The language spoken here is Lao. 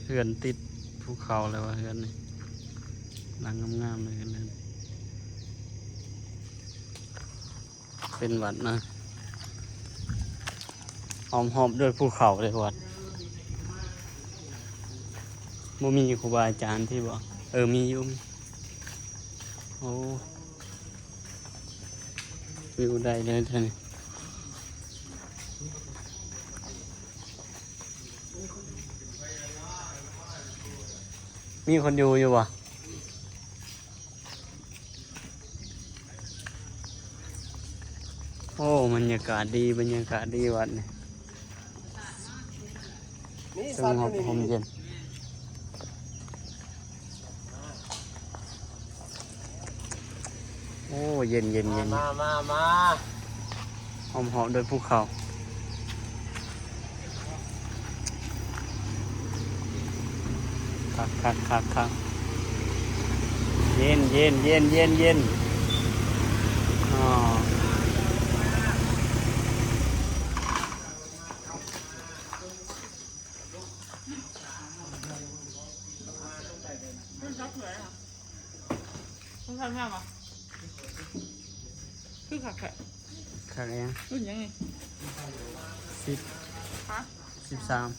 ເຮືອນຕິດພູເຂົາແລ້ວວ່າ ເຮືອນນີ້ ຫຼັງງາມໆເລີຍ ເຮືອນນີ້ ເປັນວັດນະ ອ້ອມຮອບດ້ວຍພູເຂົາເລີຍວັດ. ບໍ່ມີຄູບາອາຈານຕິບໍ່? ເອີ ມີຢູ່ ມີ. ໂອ້ ວິວໄດ້ເລີຍເທື່ອນີ້. ມີຄົນຢູ່ຢູ່ບໍ່? ໂອ້ ບັນຍາກາດດີ ບັນຍາກາດດີວັດນີ້ ມີສັດຢູ່ນີ້ ສົງບຮົ່ມເຢັນ. ໂອ້ ເຢັນໆໆ ມາ ມາ ມາ ອ້ອມຮອບດ້ວຍພູເຂົາ ຄັກໆໆໆ ເຢັນໆໆໆໆ ອໍ. ມັນຈັບເທື່ອນະ ມັນທັນງາມວະ ຄືຄັກແທ້ ຄັກອີ່ຫຍັງ? ລຸ້ນຫຍັງນີ້? ສິບ ຮະ? ສິບສາມ.